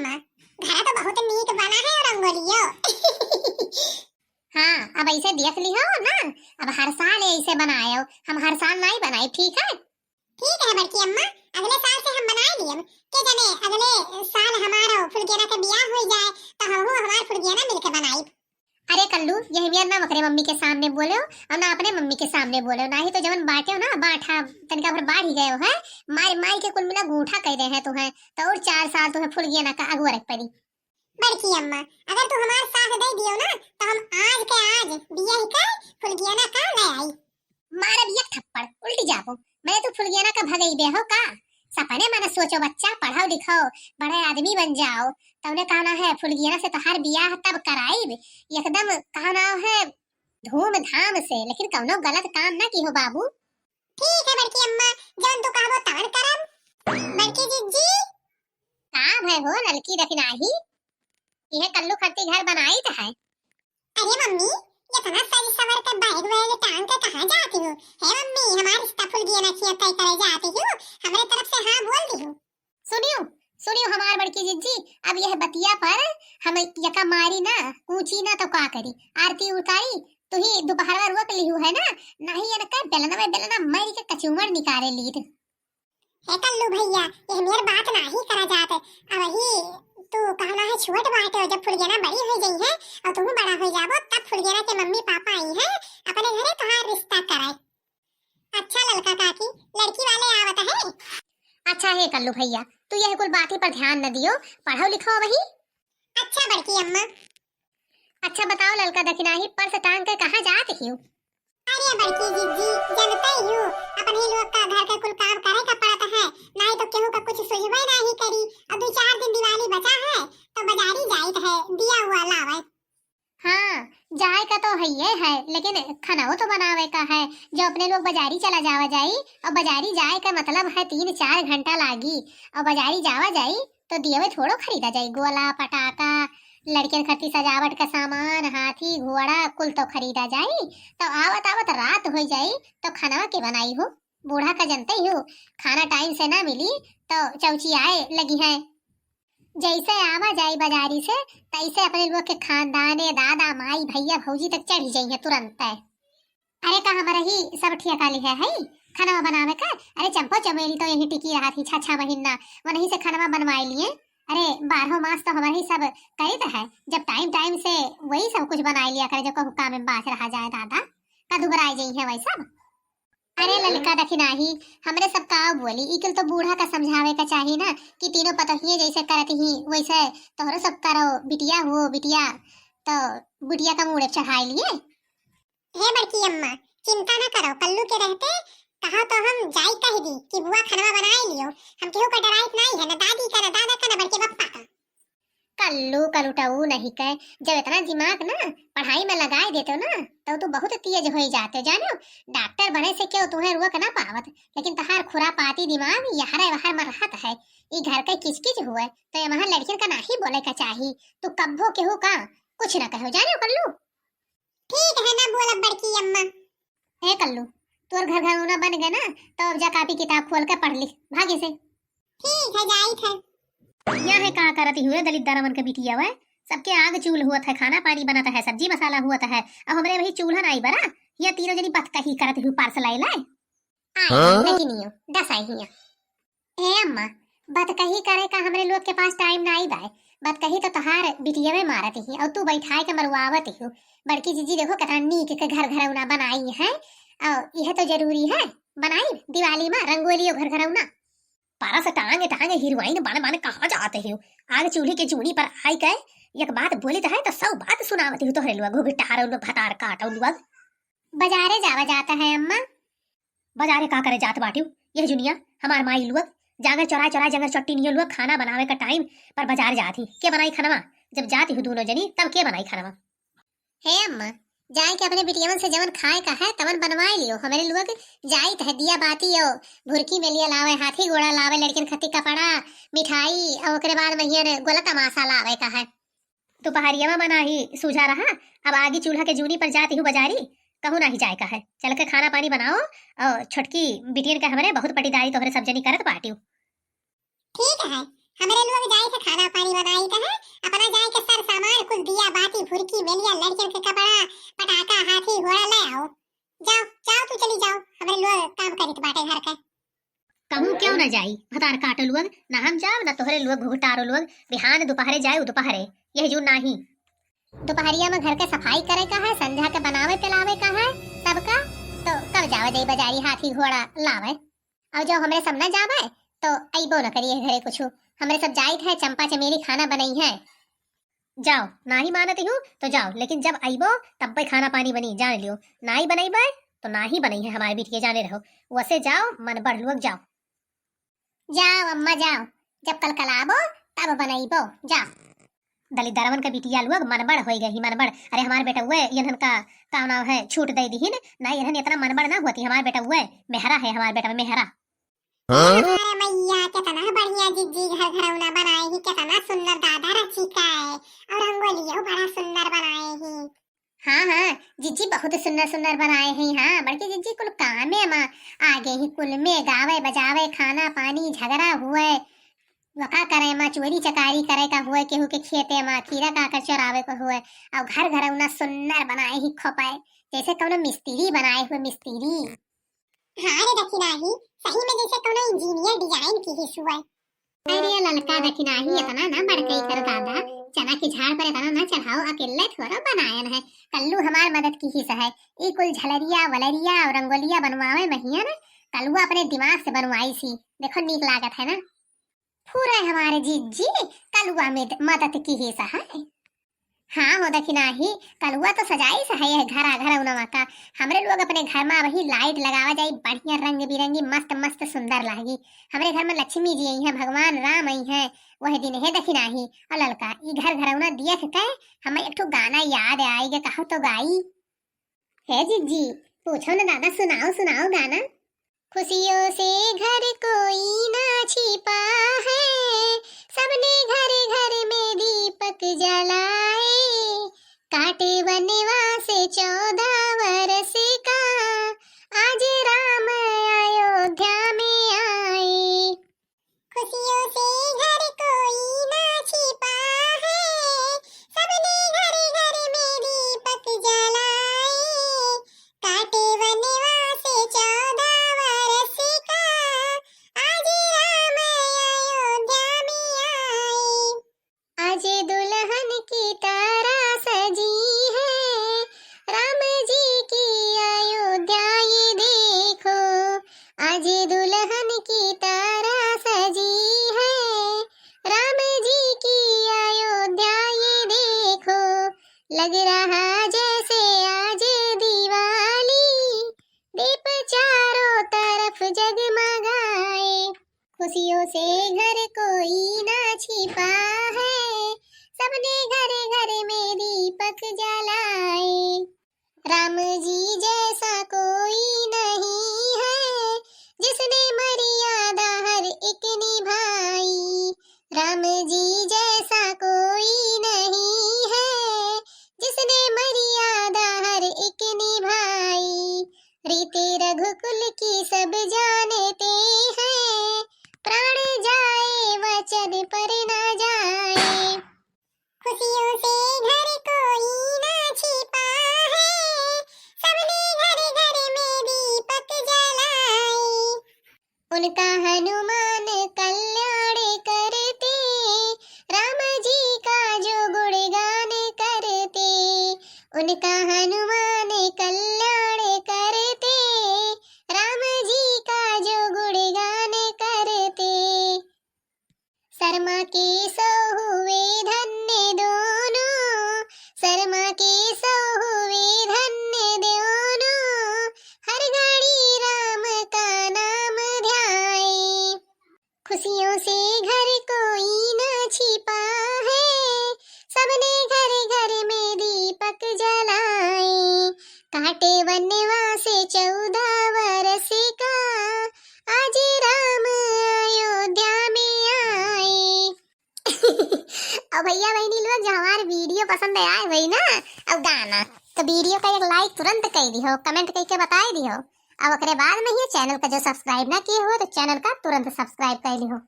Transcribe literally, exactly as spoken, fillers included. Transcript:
अम्मा, घर तो बहुत नीक बना है और रंगोलियो। हाँ, अब ऐसे देख लिहो ना, अब हर साल ऐसे बनायो, हम हर साल नहीं बनाई, ठीक है? ठीक है बड़की अम्मा, अगले साल से हम बनाए लियम। के जने अगले साल हमारो फुलगेना के बियाह हो जाए, तो हमहू हमार फुलगेना मिलके बनाई। अरे कल्लू, यह मेर ना ओकरे मम्मी के सामने बोलेउ और ना अपने मम्मी के सामने बोलेउ, नाही तो जवन बाटेउ ना बाठा तनिका भर बाढ़ ही गयो है, मारी मारी के कुल मिला गूठा कह दे है तुहे, तो और चार साल तुहे फुलगेना का अगुआ रख पड़ी। बड़की अम्मा, अगर तू हमार साथ दे दियो ना, तो हम आज के आज बियाह के फुलगेना का ले आई। मारब एक थप्पड़, उल्टी जाबो। मैं तू फुलगेना का भगई दे हो का? सपने मन सोचो बच्चा, पढ़ो लिखो, बड़े आदमी बन जाओ, तौने कहना है फुलगेना से तोहार बियाह तब कराइब, एकदम कहना है धूमधाम से, लेकिन कौनो गलत काम ना की हो बाबू। ठीक है बड़की अम्मा, जौन तू कहबो तवन करब। बड़की जिज्जी। का भय हो ललकी दखिनाही? यह कल्लू खरती घर बनाइत है। अरे मम्मी, इतना सज सवर के बैग वैग टांग के कहाँ जाती हो? हे मम्मी, हमार रिश्ता फुलगेना खिया तय करे जाती हो, हमरे तरफ से हाँ बोल दी हो। सुनियो, सुनियो हमार बड़की जिज्जी, अब यह बतिया पर हम यका मारी ना, कूची ना तो का करी, आरती उतारी, तू ही दोपहरवा रोक लिहू है ना, नहीं इनका बेलना में बेलना मारी के कचूमर निकाले लीत। हे कल्लू भैया, यह मेर बात नाही करा जात। अब ही तू कहना है छोट बाटे हो, जब फुलगेना बड़ी हो गई है और तू बड़ा हो जाबो, तब फुलगेना के मम्मी पापा आई हैं अपने घरे तोहार रिश्ता कराए। अच्छा ललका काकी, लड़की वाले आवत है। अच्छा हे कल्लू भैया, तू यह कुल बात ही पर ध्यान न दियो, पढ़ो लिखो वही। अच्छा बड़की अम्मा। अच्छा बताओ ललका दखिनाही, पर्स टांग के कहाँ जात हियो? अरे बड़की जिज्जी, जनते ही हो, अपने लोग का घर के कुल काम करे का पड़त है, नहीं तो केहू का कुछ सुझबे नहीं करी। और दो चार दिन दिवाली बचा है, तो बाजारी जाइत है, दिया हुआ लावे। हाँ, जाए का तो हइये है, लेकिन खानाओ तो बनावे का है। जो अपने लोग बाजारी चला जावा जाई, और बाजारी जाए का मतलब है तीन चार घंटा लागी, और बाजारी जावा जाई तो दियवे थोड़ो खरीदा जाई, गोला, पटाखा, लड़कियन खातिर सजावट का सामान, हाथी, घोड़ा, कुल तो खरीदा जाई। तो आवत आवत रात हो जाई, तो खानवा के बनाई हो? बूढ़ा का जनते ही हो, खाना टाइम से ना मिली, तो चौचियाए लगी है। जैसे आवा जाई बाजारी से, तैसे अपने लोग के खानदाने, दादा, माई, भैया, भौजी तक चढ़ी जाई है तुरंत। अरे का हमरे ही सब ठिया काली है, है खानवा बनावे का? अरे चंपो चमेली तो यही टिकी रहा थी छह छह महीना, वही से खानवा बनवाए लिए। अरे बारहो मास तो हमरे ही सब करित है, जब टाइम टाइम से वही सब कुछ बनाए लिया करे जो कहू काम में बाच रहा जाए दादा, का दुबराए जाई है वही सब। अरे ललका दखिनाही, हमरे सब का बोली, ई कुल तो बूढ़ा का समझावे का चाही ना कि तीनों पतोहिए जैसे करत ही वैसे तोहरो सब करो, बिटिया हो बिटिया, तो बिटिया का मूड़े चढ़ाए लिए। हे बड़की अम्मा, चिंता ना करो, कल्लू के रहते कहा तो हम जाई कह दी कि बुआ खानवा बनाए लियो। हम केहू का डराइत नहीं है, ना दादी का, ना दादा का, ना बड़के बप्पा का। कल्लू कलुटऊ नहीं के, जब इतना दिमाग ना पढ़ाई में लगाए देते ना, तो तू बहुत तेज हो जाते, जानो। डॉक्टर बने से क्यों तुम्हें रोक ना पावत, लेकिन तहार खुरापाती दिमाग यहरे वहर में रहत है। ई घर के किचकिच हुए, तो ये वहाँ लड़कियन का नाही बोले का चाही। तू कब्बो केहू का कुछ ना कहो, जानो कल्लू। ठीक है ना बोलब बड़की अम्मा। ए कल्लू, तोर घर घरौना बन गए ना, तो अब जा कापी किताब खोल के पढ़ लिख, भागे से। ठीक है, जाइत है। या है का करत हुए दलित दरवन के बिटिया हुए, सबके आग चूल हुआ है, खाना पानी बनत है, सब्जी मसाला हुआ है, अब हमरे वही चूल्हा नाई बरा, या तीनों जनी बतकही करत हुए पार्सल आइला। आई हाँ? नहीं नियो, दस आई हिया। ए अम्मा, बतकही करे का हमरे लोग के पास टाइम नाई बाय। बतकही तो तोहार बिटिया में मारत ही और तू बैठाए के मरवावत ही। बड़की जीजी देखो कितना नीक के घर घरौना बनाई है, और यह तो जरूरी है बनाई दिवाली में रंगोली और घर घरौना। परस टांगे टांगे हीरोइन बन बन कहाँ जाते हो? आग चूल्हे के जूनी पर आई के एक बात बोली तो है तो सौ बात सुनावत हो तोहरे लोग घुघटार लोग भतार काट लोग। बाजारे जावा जाता है अम्मा। बाजारे का करे जात बाटिउ? यह जुनिया हमार माई लोग जांगर चोराए चोराए जंगर चट्टी नियो लोग खाना बनावे का टाइम पर बाजार जात ही। के बनाई खानवा? जब जात ही दोनों जनी तब के बनाई खानवा? हे अम्मा, जाए के अपने बिटियवन से जवन खाए का है तवन बनवाए लियो। हमरे लोग जाइत है दिया बाती और भुरकी मेलिया लावे, हाथी घोड़ा लावे, लड़कियन खातिर कपड़ा, मिठाई और ओकरे बाद महियन गोला तमाशा लावे का है। दोपहरिया में मना ही सूझा रहा, अब आगी चूल्हा के जूनी पर जाती हूँ बाजारी, कहूँ नाही जाए का है। चल के खाना पानी बनाओ और छोटकी बिटियन के हमरे बहुत पटीदारी तोहरे सब जनी करत बाटिउ। ठीक है, हमरे लोग जाए के खाना पानी बनाए। ना हम जाब, ना तोहरे लोग घुघटारो लोग। बिहान दुपहरे जाए, उ दुपहरे, यह जो नाही। दुपहरिया में घर के सफाई करे का है, संझा के बनावे पिलावे का है सबका, तो कब जावे जाई बाजारी हाथी घोड़ा लावे। और जो हमरे सब ना जावे, तो अइबो न करिए घरे कुछु। हमरे सब जाइत है, चंपा चमेली खाना बनई है। जाओ, नाही मानत हूँ तो जाओ, लेकिन जब अइबो तब्बे खाना पानी बनी, जान लियो। नाही बनइबे तो नाही बनई है हमारे बिटिया, जाने रहो। वसे जाओ, मन बढ़ लोग, जाओ। जाओ अम्मा जाओ, जब कलकलाबो तब बनइबो, जाओ। दलिद्दरवन का बिटिया लोग मनबड़ होई गई, मनबड़। अरे हमार बेटउए इन्हन का, का नाम है, छूट दे दिहिन, ना इन्हन इतना मनबड़ ना होती। हमार बेटउए मेहरा है, हमार बेटा मेहरा। हाँ? अरे मैया, कितना बढ़िया जिज्जी घर घरौना बनाए ही, कितना सुंदर दादा रचिका है, और रंगोलियो बड़ा सुंदर बनाए ही। हाँ, हाँ, जिज्जी बहुत सुंदर सुंदर बनाए ही। हाँ, बड़की जिज्जी कुल कामे मा आगे ही, कुल में गावे बजावे, खाना पानी, झगड़ा हुए, वका करे मा, चोरी चकारी करे का हुए, केहू के खेते मा खीरा काकर चोरावे का हुए, और घर घरौना सुंदर बनाए ही खोपाए, जैसे कौनो मिस्त्री बनाए हुए मिस्त्री। हाँ रे दखिनाही, सही में जैसे कौनो इंजीनियर डिजाइन किहिस हुए। अरे ललका दखिनाही, इतना ना बड़कई कर दादा, चना के झाड़ पर इतना ना चढ़ाओ, अकेले थोड़ा बनायन है। कल्लू हमार मदद किहिस है, ई कुल झलरिया वलरिया और रंगोलिया बनवावे महियन, कलुआ अपने दिमाग से बनवाइस ही। देखो नीक लागत है ना। फुरे हमारे जिज्जी, कलुआ में द-, मदद किहिस है। हाँ हो दखिनाही, कलुआ तो सजाइस है यह घरा घरौनवा का। हमरे लोग अपने घर मा वही लाइट लगावा जाई, बढ़िया रंग बिरंगी, मस्त मस्त सुंदर लागी। हमरे घर मा लक्ष्मी जी आई हैं, भगवान राम आई हैं, वह दिन है दखिनाही। और ललका, ई घर घरौना देख के हमें एक ठो गाना याद आइगे, कहो तो गाई। हे जिज्जी, पूछो न दादा, सुनाओ, सुनाओ गाना। खुशियों से घर कोई ना छिपा है, सबने घर घर में दीपक जलाए, काटे वनवास चौदह वर्ष का, आज राम अयोध्या में आए। खुशियों से घर कोई ना छिपा है, सबने घर घर में दीपक जलाए, काटे वनवास चौदह वर्ष का, आज राम अयोध्या में आए। आज दुल्हन की तरह सजी है राम जी की अयोध्या, ये देखो। आज दुल्हन की तरह सजी है राम जी की अयोध्या, ये देखो। लग रहा जैसे आज दिवाली, दीप चारों तरफ जगमगाए। खुशियों से घर कोई ना छिपा है, सबने घर घर में दीपक जलाए। राम जी जैसा कोई नहीं है, जिसने मर्यादा हर एक निभाई। राम जी जैसा कोई नहीं है, जिसने मर्यादा हर एक निभाई। रीति रघुकुल की सब जानते हैं, प्राण जाए वचन पर ना जाए। खुशियों से घर कोई ना छिपा है, सबने घर घर में दीपक जलाए। उनका हनुमान कल्याण करते, राम जी का जो गुणगान करते। उनका हनुमान कल्याण करते, राम जी का जो गुणगान करते। शर्मा केशव हुए धन्य दोनों, शर्मा केशव हुए धन्य दोनों, हर घड़ी राम का नाम ध्याए। खुशियों से घर कोई ना छिपा है, सबने घर घर में दीपक जलाए। काटे वनवास चौदह वर्ष का, आज राम अयोध्या में आए। और भैया बहनी लोग, जो हमार video पसंद आए होई ना, और गाना, तो video का एक like तुरंत कई दिहो, comment कई के बताए दिहो। अब ओकरे बाद में ही channel का जो subscribe ना किए हो, तो channel का तुरंत subscribe कर लिहो।